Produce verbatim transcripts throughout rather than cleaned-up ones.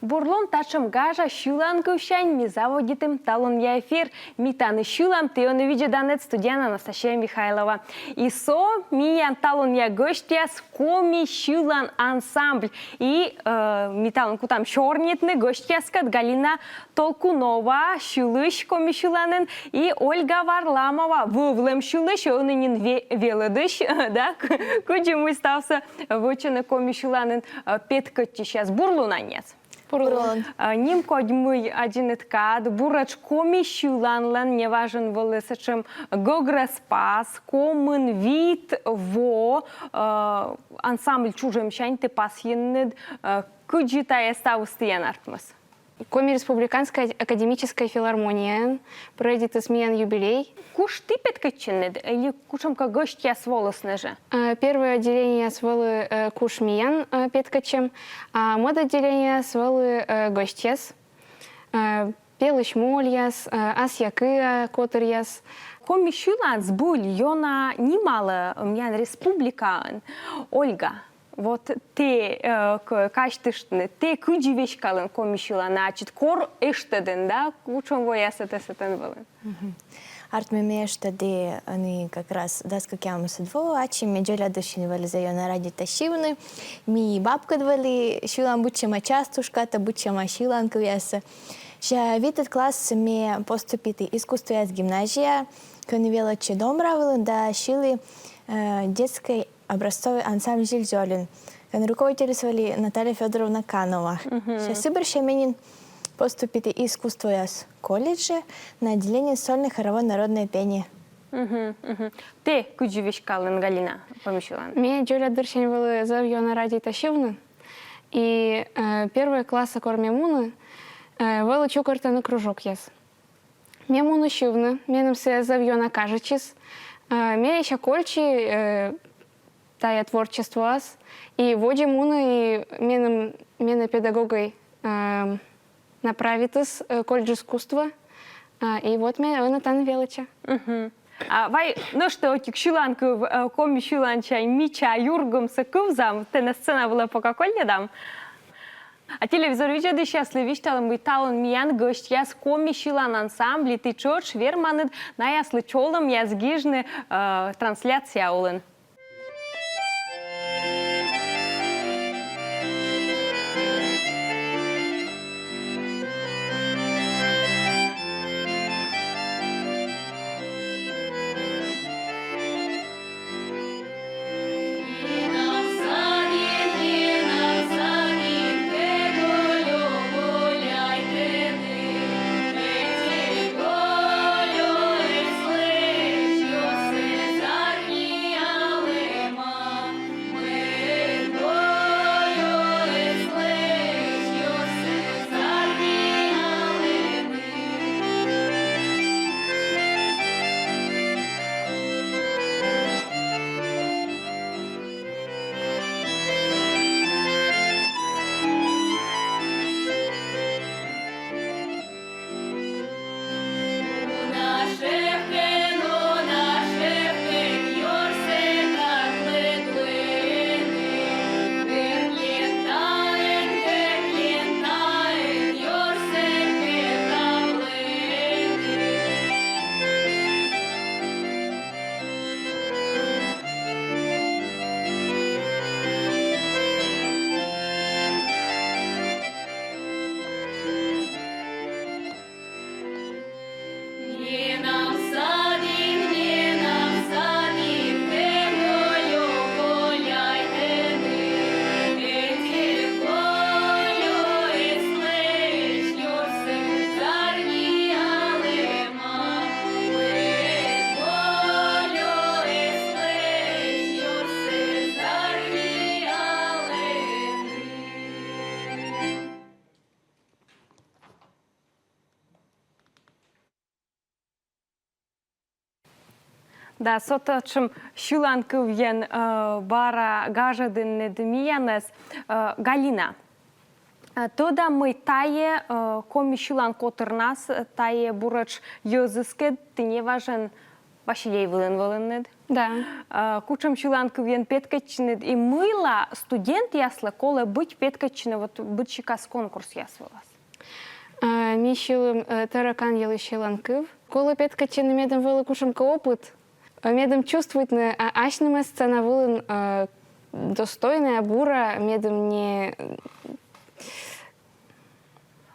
Бур лун, татшӧм гажа сьыланкывсянь ми заводитім талунъя эфир. Ми тані сьылам, ті ӧні видзӧданныд, студияын Анастасия Михайлова. И со миян талунъя гӧсьтъяс — коми сьылан ансамбль. И, э, ми талун кутам сёрнитны гӧсьтъяскӧд: Галина Толкунова, сьылысь коми сьыланын, и Ольга Варламова, вӧвлӧм сьылысь, ӧні нин ве-, велӧдысь, да, к-, кыдзи мый ставсӧ вӧчӧны коми сьыланын, э, петкӧдчысьяс. Бур лун, аньяс. Бур лун. Э, нимкодь, мый аддзинныд кад, буретш коми сьыланлӧн. Неважӧн вӧлі сэтшӧм гӧгрӧс пас, комын вит во, э, ансамбль чужӧмсянь ті пасйинныд, э, кыдзи тайӧ ставыс тіян артмис? Коми республиканскӧй академическӧй филармонияын прӧйдитіс миян юбилей. Куш ті петкӧдчинныд, или кутшӧмкӧ гӧсьтъяс волісны жӧ? Э, первой отделениеяс вӧлі, э, куш миян, э, петкӧдчим, а мӧд отделениеяс вӧлі, э, гӧсьтъяс. Э, пелысь мольяс, э, асъя кыа котыръяс. Коми сьылан збыль ёна нималӧ миян республикаын. Ольга, вот тэ, э, к-, казьтыштны, тэ кыдзи веськалін коми сьыланӧ ачыд, кор эштӧдін, да, кутшӧм воясӧ тэ сэтӧн вӧлін? Мгм. Артмӧ, ме эштӧді ӧні как раз дас кӧкъямысӧд во, ачым ме дзоля дырсянь вӧлі зэв ёна радейта сьывны. Ми бабкӧд вӧлі сьылам быдсяма частушкатӧ, быдсяма сьыланкывъясӧ. Сэсся витӧд классӧ ме поступиті искусствояс гимназияӧ, кӧні велӧдчи домра вылын да сьылі, э, детскӧй образцовӧй ансамбль «Зильзёлин», кӧн руководительыс вӧлі Наталья Фёдоровна Канова. Мгм. Сэсся сы бӧрся ме нин поступиті искусствояс колледжӧ на отделение сольно-хоровое народное пение. Мгм, мгм. Тэ кыдзи веськалін, Галина, коми сьыланӧ? Ме дзоля дырсянь вӧлі зэв ёна радейта сьывны. И, э, первой классӧ кор ме муні, э, вӧлі чукӧртӧны кружокъяс. Ме муні сьывны, меным сійӧ зэв ёна кажитчис. Э, ме эськӧ кольччи, э, тайӧ творчествоас. И водзӧ муні, и меным, менӧ педагогӧй, э, направитіс, э, колледж искусство. Э, и вот ме ӧні тані велӧдча. Мгм. А вай нӧшта ӧтик сьыланкыв, э, коми сьылансянь мича юргымсӧ кывзам, тэнӧ сцена вылӧ пока колльӧдам. А телевизор видзӧдысьяслы висьталӧй, мый талун миян гӧсьтъяс — коми сьылан ансамбль, и ті тшӧтш верманныд наяслы чолӧмъяс гижны, э, трансляция улын. Да, со татшӧм сьыланкывйӧн, э, бара гажӧдінныд миянӧс, э, Галина. Э, тӧда, мый тайӧ, э, коми сьылан котырнас, э, тайӧ буретш йӧзыскӧд ті неважӧн «Василей» вылын вӧлінныд. Да. Э, кутшӧм сьыланкывйӧн петкӧдчинныд и мыйла студентъяслы колӧ быть петкӧдчыны вот быдсикас конкурсъяс вылас? Э, ми сьылім, э, «Таракан» йылысь сьыланкыв. Колӧ петкӧдчыны, медым вӧлі кутшӧмкӧ опыт. Э, медым чувствуйтны, а, асьнымӧс сцена вылын, э, достойнӧя, бура, медым не...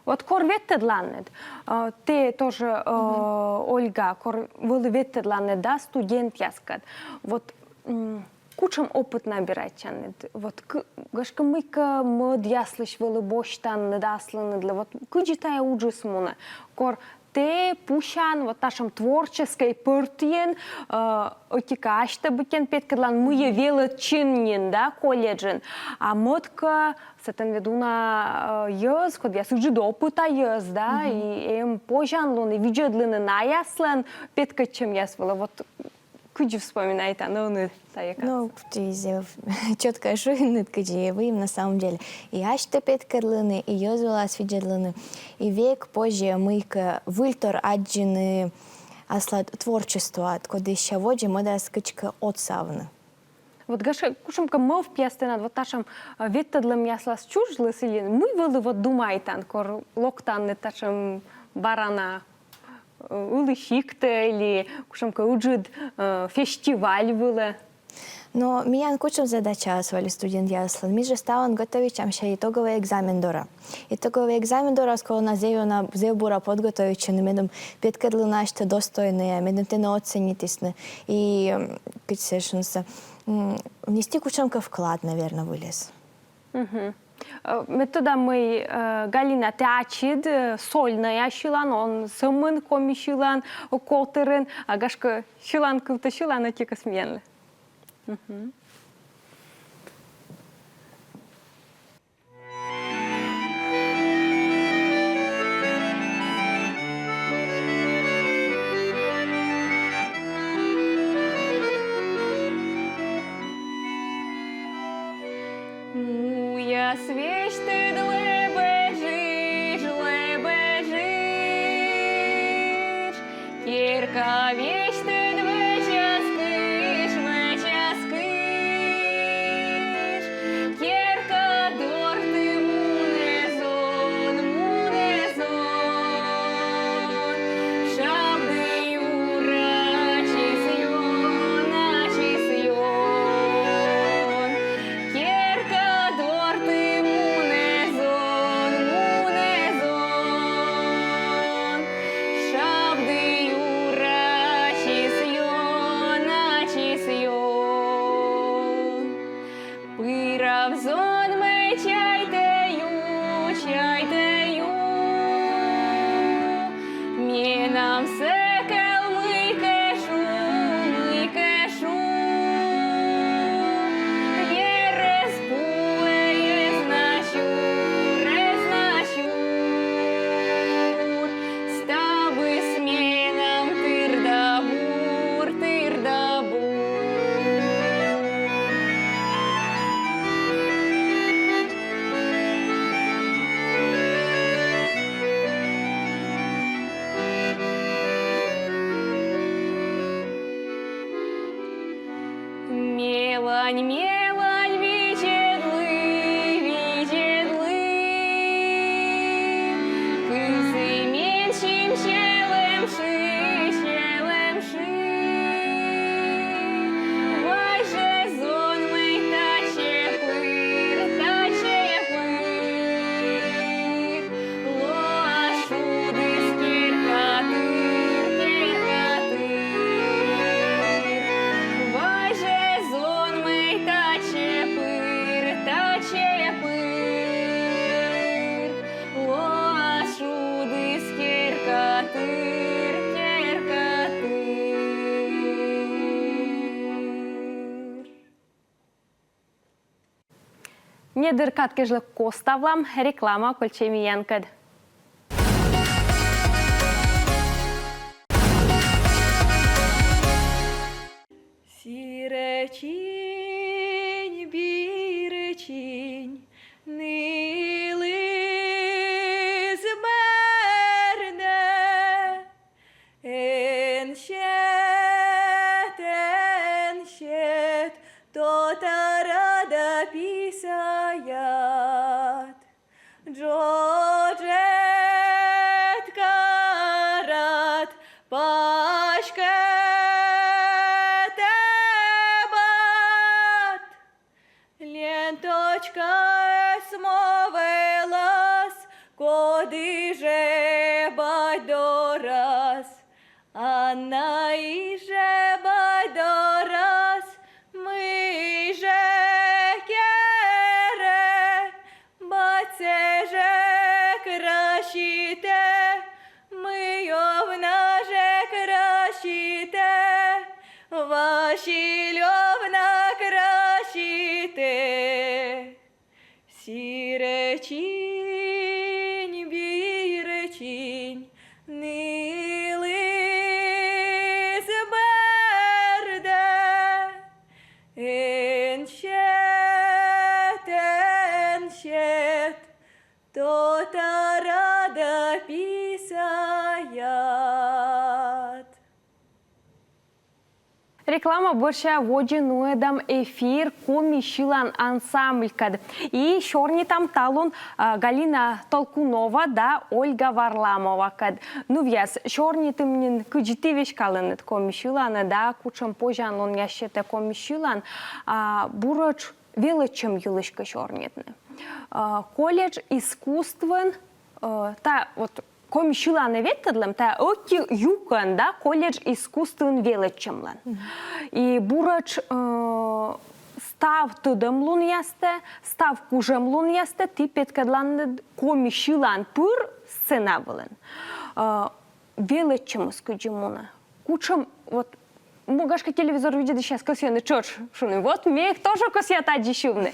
Вот кор ветлӧдланныд, э, тэ тоже, э, Ольга, кор вӧлі ветлӧдланныд, да, студентъяскӧд. Вот, м, кутшӧм опыт набирайтчанныд? Вот кы-, гашкӧ, мыйкӧ мӧдъяслысь вӧлі босьтанныд аслыныдлы? Вот кыдзи тайӧ уджыс мунӧ, кор тэ пусян вот татшӧм творческӧй пӧртйын, э, ӧти-кӧ, асьтӧ быттьӧн петкӧдлан, мыйӧ велӧдчин нин, да, колледжын, а мӧд-кӧ, сэтӧн ведь уна, э, йӧз, кодъяс ыджыд опыта йӧз, да, и эм позянлун и видзӧдлыны наяслӧн петкӧдчӧмъяс вылӧ. Вот кыдзи вспоминайтан ӧні тайӧ кадсӧ? Ну, кыдзи зэв чётко шуинныд, кыдзи выйым на самом деле. И асьтӧ петкӧдлыны, и йӧз вылас видзӧдлыны, и век позьӧ мыйкӧ выльтор аддзыны аслад творчествоад, кодысь водзӧ мӧдас кыдзкӧ отсавны. Вот, гашкӧ, кутшӧмкӧ мӧвпъяс тэнад вот татшӧм, э, ветлӧдлӧмъяслас чужліс, или мый вӧлі вот думайтан, кор локтан татшӧм бара на, э, ылі сиктӧ или кутшӧмкӧ ыджыд, э, фестиваль вылӧ? Но миян кутшӧм задачаыс вӧлі студентъяслӧн? Ми жӧ ставӧн готовитчам ся итоговӧй экзамен дорӧ. Итоговӧй экзамен дорас колӧ на зэв ёна, зэв бура подготовитчыны, медым петкӧдлыны асьтӧ достойнӧя, медым тэнӧ оценитісны. И, м, кыдз сійӧ шуны, м, внести кутшӧмкӧ вклад, наверно, выльӧс. Мгм. Э, ме тӧда, мый, э, Галина, тэ ачыд, э, сольнӧя сьылан, он сӧмын коми сьылан котырын, а гашкӧ, сьыланкывтӧ сьылан ӧти кӧ миянлы. Мгм. Муяс весьтыд лэбӧджыдж, лэбӧджыдж, керка весьтыд вӧчас кыш, вӧчас кыш. Керка дорті мунӧ зон, мунӧ зон. Шабді юрӧ ачыс ён, ачыс ён. Керка дорті мунӧ зон, мунӧ зон. Шабді юрӧ ачыс ён, ачыс ён. Пырав зонмӧ чайтӧ ю, чайтӧ ю. Менам сыкӧд мыйкӧ шу, мыйкӧ шу. Верӧс пуӧ эз на сюр, эз на сюр. Ставыс менам тыр да бур, тыр да бур. Мелань, мелань, видзӧдлы, видзӧдлы. Кызі менсьым челӧмшы, челӧмшы. Вай жӧ зонмӧй татчӧ пыр, татчӧ пыр. Лоас шудыс керка тыр, керка тыр. Вай жӧ зонмӧй татчӧ пыр, татчӧ пыр. Лоас шудыс керка тыр, керка тыр. Недыр кад кежлӧ коставлам, реклама кольччӧй миянкӧд. Ме вылас, коді жӧ бать дорас, Анна и жӧ бать дорас, мый жӧ керӧ, батьсӧ жӧ краситӧ, мый овна жӧ краситӧ, Васильевна краситӧ. Сирӧ чинь, бирӧ чинь, нылыс бӧрдӧ, эн сет, эн сет, то тара да писаят. Реклама бӧрся водзӧ нуӧдам эфир коми сьылан ансамблькӧд. И сёрнитам талун, а, Галина Толкунова да Ольга Варламовакӧд. Нывъяс, сёрнитім нин, кыдзи ті веськалінныд коми сьыланӧ да кутшӧм позянлунъяс сетӧ коми сьылан, а, буретш велӧдчӧм йылысь кӧ сёрнитны. А, колледж искусствын, а, та вот коми сьыланӧ ветлӧдлӧм, та ӧти юкӧн, да, колледж искусствын велӧдчӧмлӧн. И буретш, э, став тӧдӧмлунъястӧ, став кужӧмлунъястӧ ті петкӧдланныд коми сьылан пыр сцена вылын. Э, велӧдчӧмыс кыдзи мунӧ? Кутшӧм, вот, м, гашкӧ, телевизор видзӧдысьяс кӧсйӧны тшӧтш шуны: вот ме тоже кӧсъя тадзи сьывны.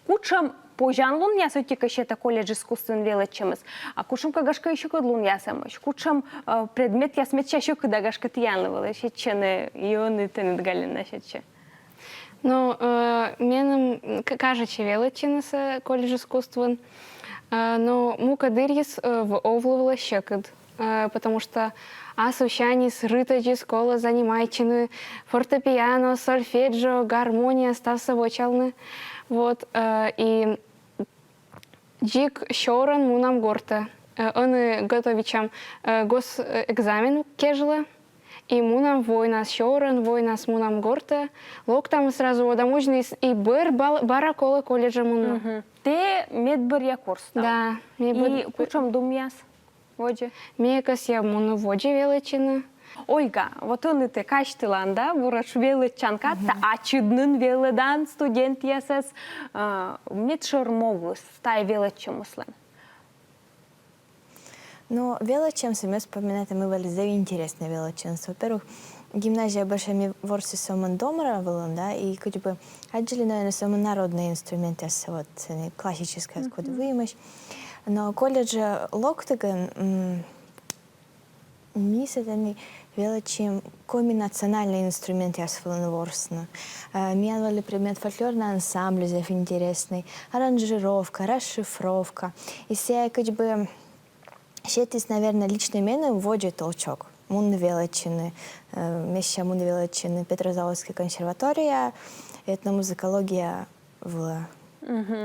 Кутшӧм позянлунъяс ӧти-кӧ сетӧ колледж искусствын велӧдчӧмыс, а кутшӧмкӧ, гашкӧ, и сьӧкыдлунъяс эмӧсь. Кутшӧм, э, предметъяс медся сьӧкыда, гашкӧ, тіянлы вӧлі сетчӧны, и ӧні тэныд, Галина, сетчӧ? Ну, э, меным, м, к-, кажитчӧ велӧдчынысӧ колледж искусствын, э, но мукӧд дырйиыс, э, в-, овлӧ вӧлі сьӧкыд, э, потому что асывсяньыс рытӧдзыс колӧ занимайтчыны, фортепиано, сольфеджио, гармония, ставсӧ вӧчалны. Вот, э, и дзик сёрӧн мунам гортӧ. Э, ӧні готовитчам, э, гос-, э, экзамен кежлӧ. И мунам войнас, сёрӧн войнас мунам гортӧ. Локтам сразу, ода мудзны, и бӧр бал-, бара колӧ колледжӧ мунны. Мгм. Тэ медбӧръя курс, да? Да, ме... И бӧр-, кутшӧм думъяс водзӧ? Ме кӧсъя мунны водзӧ велӧдчыны. Ольга, вот ӧні тэ казьтылан, да, буретш велӧдчан кад, та ачыд нин велӧдан студентъясӧс, а, медшӧр могыс тайӧ велӧдчӧмыслӧн? Но велӧдчӧмсӧ ме вспоминайта, мый вӧлі зэв интереснӧй велӧдчӧмыс. Во-первых, гимназия бӧрся ми ворсім сӧмын домра вылын, да, и кыдз бы аддзылі, наверно, сӧмын народнӧй инструментъяссӧ, вот, э, классическӧй, кодъяс выйым эськӧ. Но колледжӧ локтігӧн, м, ми сэтӧні велӧдчим коми национальнӧй инструментъяс вылын ворсны. Э, миян вӧлі предмет фольклорнӧй ансамбль, зэв интереснӧй, аранжировка, расшифровка. И сійӧ кыдз бы сетіс, наверно, лично меным водзӧ толчок мунны велӧдчыны, э, месся мунны велӧдчыны Петрозаводскӧй консерватория, этномузыкология вылӧ,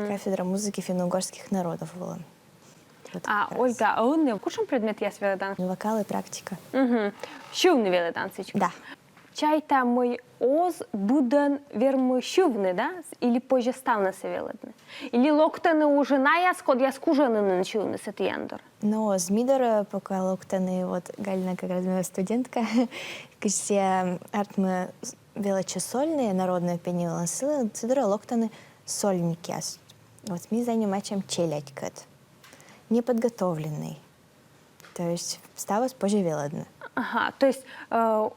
кафедра музыки финно-угорских народов вылӧ. Вот. А, как раз. Ольга, а ӧні кутшӧм предметъяс велӧдан? Вокал и практика. Мгм. Сьывны велӧдан сідзкӧ? Да. Чайта, мый оз быдӧн вермы сьывны, да? Или позьӧ ставнысӧ велӧдны? Или локтӧны уже наяс, кодъяс кужӧны нин сьывны сэтіян дорӧ? Но оз ми дорӧ пока локтӧны, вот Галина как раз моя студентка, кыдз сійӧ артмӧ велӧдчӧ сольнӧй, народнӧй пение вылын, сы дорӧ локтӧны сольникъяс. Вот ми занимайтчам челядькӧд. Неподготовленный. То есть ставыс позьӧ велӧдны. Ага, то есть, э,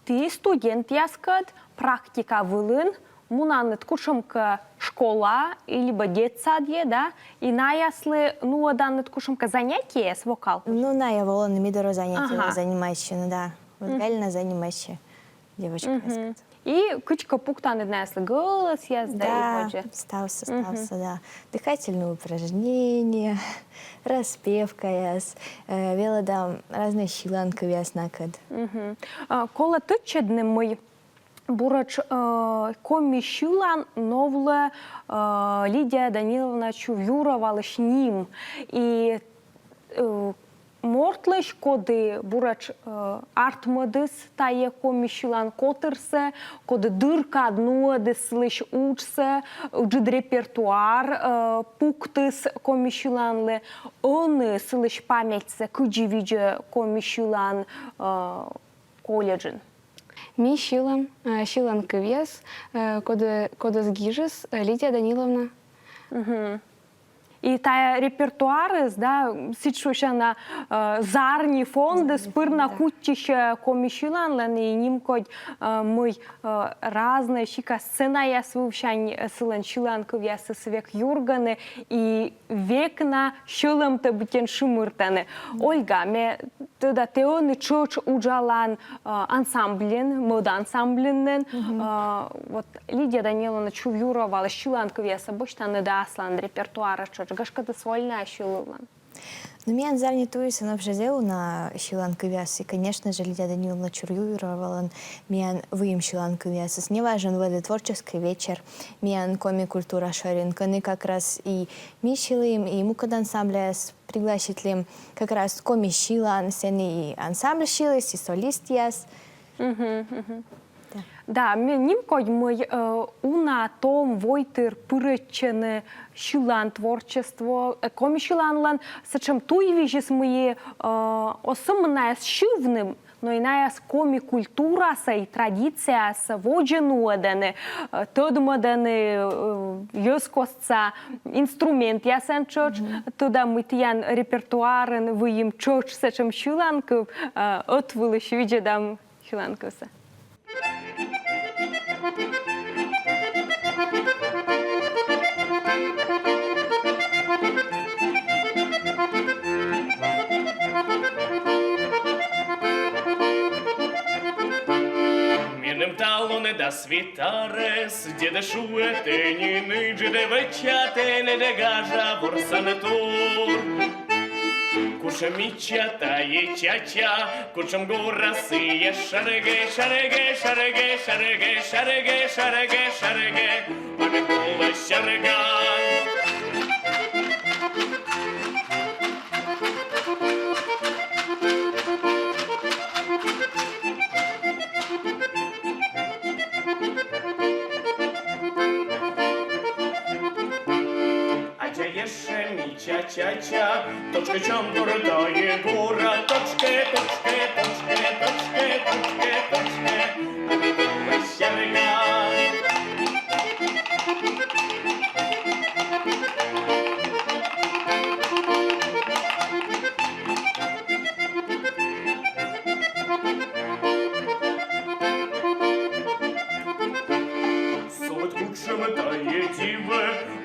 ті студентъяскӧд практика вылын мунанныд кутшӧмкӧ школаӧ либӧ детсадйӧ, да, и наяслы нуӧданныд кутшӧмкӧ занятиеяс вокал? Ну, ная волӧны ми дорӧ занятиеяс занимайтчыны, да. Вот Галина занимайтчӧ девочкаяскӧд. И кыдзкӧ пуктанныд наяслы гӧлӧсъяс, да, и водзӧ. Да, ставсӧ, ставсӧ, да. Дыхательные упражнения, распевкаяс, э, велӧдам разнӧй сьыланкывъяс накӧд. А, колӧ тӧдчӧдны, мый буретш, э, коми сьылан новлӧ, э, Лидия Даниловна Чувьюровалысь ним. И, э, мортлысь, коді буретш, э, артмӧдіс тайӧ коми сьылан котырсӧ, коді дыр кад нуӧдіс сылысь уджсӧ, ыджыд репертуар, э, пуктіс коми сьыланлы, ӧні сылысь паметьсӧ кыдзи видзӧ коми сьылан, э, колледжын. Ми сьылам, э, сьыланкывъяс, э, коді-, кодӧс гижис, э, Лидия Даниловна. Мгм. И тайӧ репертуарыс, да, сідз шусяна, э, зарни фондыс, зарни пыр на фонд, да, кутчысьӧ, э, коми сьыланлӧн, и нимкодь, э, мый, э, разнӧй сикас сценаяс вывсянь, э, сылӧн сьыланкывъясыс век юргӧны, и век на сьӧлӧмтӧ быттьӧ шымыртӧны. Ольга, ме тӧда, тэ ӧні тшӧтш уджалан, э, ансамбльын, мӧд ансамбльын нин. Мгм. Э, вот Лидия Даниловна Чувьюровалы сьыланкывъяссӧ босьтанныд асланыс репертуарӧ тшӧтш, гашкӧ, тэ сольная сьылывлан? Ну, миян зарни туйысын вообще зэв уна сьыланкывъяс, и, конечно же, Лидия Даниловна Чувьюровалӧн миян выйым сьыланкывъясыс. Неважӧн вӧлі творческӧй вечер миян коми культура шӧрин, кӧні как раз и ми сьылім, и мукӧд ансамбляс пригласитлім, как раз коми сьылан, сэні и ансамбль сьыліс, и солистъяс. Мгм, мгм. Да. Да, ме нимкодь, мый, э, уна том войтыр пырӧдчӧны сьылан творчество, э, коми сьыланлӧн сэтшӧм туйвизьыс, мый, э, оз сӧмын найӧс сьывны, но и найӧс коми культурасӧ и традициясӧ водзӧ нуӧдӧны, э, тӧдмӧдӧны, э, йӧзкостса инструментъясӧн тшӧтш. Мгм. Тӧда, мый тіян репертуарын выйым тшӧтш сэтшӧм сьыланкыв, э, ӧтвылысь видзӧдам сьыланкывсӧ. Меным талун дас вит арӧс, дедӧ шуӧ, тэ нин ыджыд вӧчан, тэныд гажа ворсан тур. Кутшӧм мича тайӧ чача, кутшӧм гора сійӧ шӧрӧгӧ, шӧрӧгӧ, шӧрӧгӧ, шӧрӧгӧ, шӧрӧгӧ, шӧрӧгӧ, память колӧ сьӧрган. Аддза ещӧ мича чача, тотшкӧ чомтор тайӧ гора, тотшкӧ, тотшкӧ, тотшкӧ, тотшкӧ, тотшкӧ, тотшкӧ, а ме думай, сьӧрган. Со вот кутшӧм тайӧ дивӧ,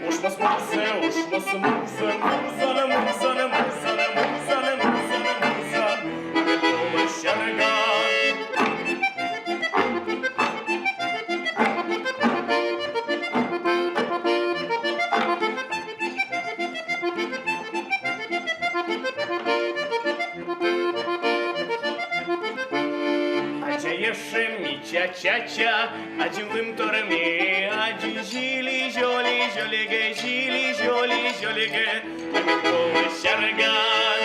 ошмас мурзӧ, ошмас мурзӧ, мурзан, мурзан, мурзан, мурзан, мурзан, мурзан, а ме думай, сьӧрган. Аддза ещӧ мича чача, аддзим лымтор ме, аддзи, зили, зёли, зёлигӧ, зили, зёли, зёлигӧ, а ме думай, сьӧрган.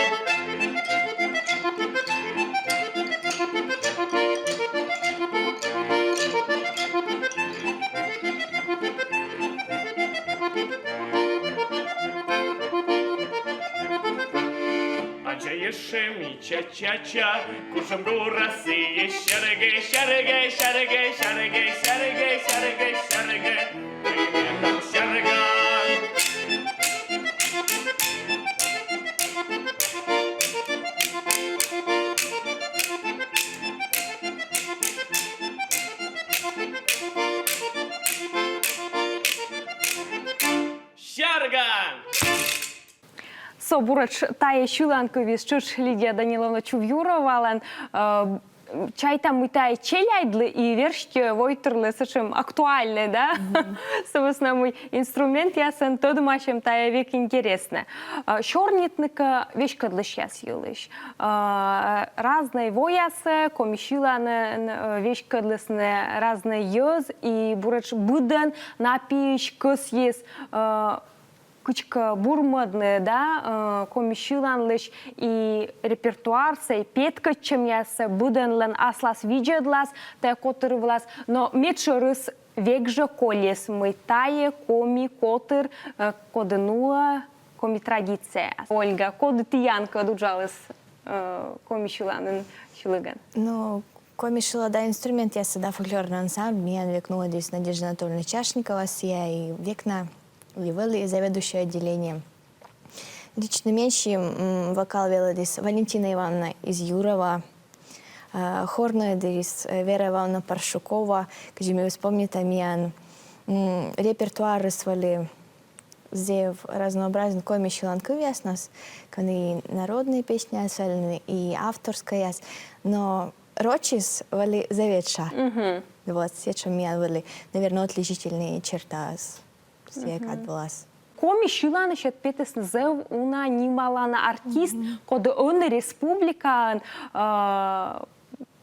Аддза ещӧ мича чача, кутшӧм гора сійӧ шӧрӧгӧ, шӧрӧгӧ, шӧрӧгӧ, шӧрӧгӧ, шӧрӧгӧ, шӧрӧгӧ, шӧрӧгӧ, шӧрӧгӧ, сьӧрган. Сьӧрган! Со буретш тайӧ сьыланкывйыс тшӧтш Лидия Даниловна Чувьюровалӧн, э, чайта, мый тайӧ челядьлы и верстьӧ войтырлы сэтшӧм актуальнӧй, да? Мгм. Сы вӧсна мый инструментъясӧн тӧдмасьӧм тайӧ век интереснӧ. Э, сёрнитны кӧ веськӧдлысьяс йылысь. Э, разнӧй воясӧ коми сьыланын, э, веськӧдлісны разнӧй йӧз, и буретш быдӧн на пиысь кӧсйис, э, Кыдзкӧ бурмӧдны, да, э, коми сьыланлысь и репертуарсӧ, и петкӧдчӧмъяссӧ, быдӧнлӧн аслас видзӧдлас тайӧ котыр вылас, но медшӧрыс век жӧ колис, мый тайӧ коми котыр, э, коді нуӧ коми традицияяс. Ольга, коді тіянкӧд уджаліс, э, коми сьыланін сьылігӧн? Ну, коми сьылада инструментъяссӧ да фольклорнӧй ансамбль миян век нуӧдіс Надежда Анатольевна Чашникова, сійӧ и век на и вӧлі заведующӧй отделениеӧн. Лично менсьым, м, вокал велӧдіс Валентина Ивановна Изъюрова, э, хор нуӧдіс, э, Вера Ивановна Паршукова, кыдзи ме вспомнита, миян, м, репертуарыс вӧлі зэв разнообразный коми сьылан кывъяснас, кӧні и народнӧй песняяс вӧліны, и авторскӧйяс, но рочыс вӧлі зэв этша. Вот, сэтшӧм миян вӧлі, наверно, отличительнӧй чертаыс сійӧ кад вылас. Коми сьыланысь ӧд петісны зэв уна нималана артист, коді ӧні республикаын, э,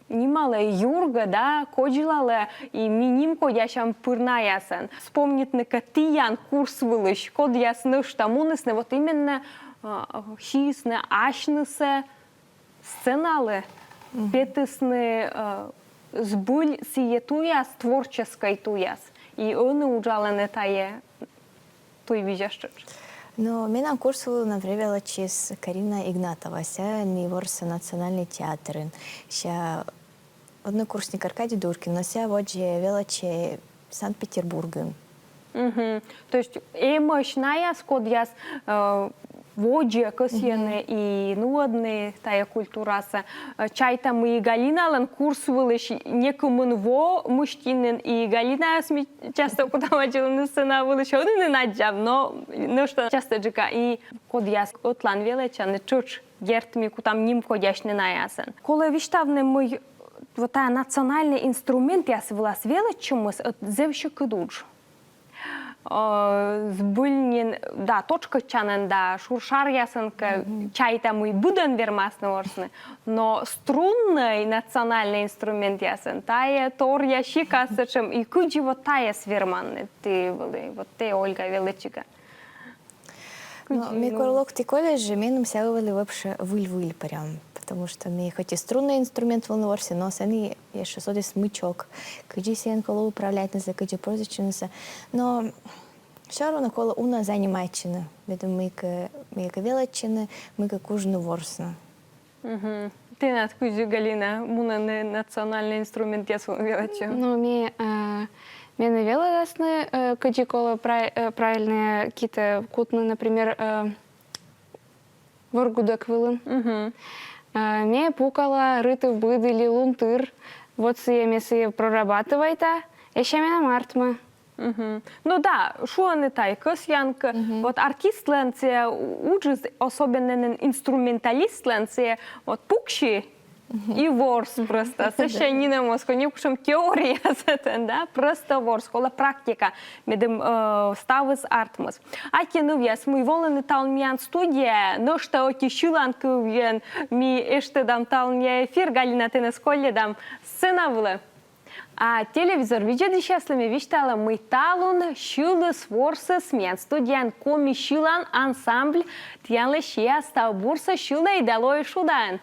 нималӧ юргӧ да кодзлалӧ и ми нимкодясям пыр наясӧн. Вспомнитны кӧ тіян курс вылысь, кодъяс нӧшта мунісны, вот именно, э, сиисны асьнысӧ сценалы, петісны, э, збыль сійӧ туяс, творческӧй туяс. И ӧні уджалӧны тайӧ туйвизьяс тшӧтш. Но менам курс вылын на велӧдчис Карина Игнатова, сійӧ ӧні ворсӧ Национальнӧй театрын. Сэсся однокурсник Аркадий Дуркин, но сійӧ водзӧ велӧдчӧ Санкт-Петербургын. Мгм. То есть эмӧсь наяс, кодъяс, э, водзӧ кӧсйӧны и нуӧдны тайӧ культурасӧ. Э, чайта, мый и Галиналӧн курс вылысь некымын во мысти нин, и Галинаӧс ми часто кутам аддзывны сцена вылысь, ӧні нин аддзам, но нӧшта частӧджыка. И кодъяс ӧтлаын велӧдчӧны, тшӧтш, дерт, ми кутам нимкодясьны наясӧн. Колӧ висьтавны, мый вот тайӧ национальнӧй инструментъяс вылас велӧдчӧмыс ӧд зэв сьӧкыд удж. Э, збыль нин, да, тотшкӧдчанӧн да шуршаръясӧн кӧ, чайта, мый быдӧн вермасны ворсны, но струннӧй национальнӧй инструментъясӧн тайӧ торъя сикас сэтшӧм, и кыдзи вот тайӧс верманныд ті вӧлі, вот тэ, Ольга, велӧдчиган? Но ме кор локті колледжӧ, меным сійӧ вӧлі вообще выль-выль прям, потому что ме хоть и струннӧй инструмент вылын ворси, но сэні ещӧ содіс смычок, кыдзи сійӧн колӧ управлятьнысӧ, кыдзи пользуйтчынысӧ. Но всё равно колӧ уна занимайтчыны, медым мыйкӧ, мыйкӧ велӧдчыны, мыйкӧ кужны ворсны. Мгм. Тэнад кыдзи, Галина, мунӧны национальнӧй инструментъяс вылын велӧдчӧм? Ну, ме, э, менӧ велӧдасны, э, кыдзи колӧ прай-, э, правильнӧя китӧ кутны, например, э, воргудӧк вылын. Мгм. Э, ме пукала рытыв-быдыв ли лунтыр, вот сійӧ ме сійӧ прорабатывайта, и сэсся менам артмӧ. Мгм. Ну да, шуӧны тай кӧсъянкӧ, вот артистлӧн сійӧ уджыс, особенно нин инструменталистлӧн сійӧ, вот пукси и ворс просто. Сэсся нинӧм оз ков некутшӧм теория сэтӧн, да, просто ворс, колӧ практика, медым, э, ставыс артмис. Аттьӧ, нывъяс, мый волінныд талун миян студияӧ, нӧшта ӧти сьылан кывйӧн ми эштӧдам талунъя эфир, Галина, тэнӧ колльӧдам сцена вылӧ. А телевизор видзӧдысьяслы ме висьтала, мый талун сьыліс-ворсіс миян студияын коми сьылан ансамбль. Тіянлы сиа став бурсӧ, сьылӧй да лоӧй шудаӧн.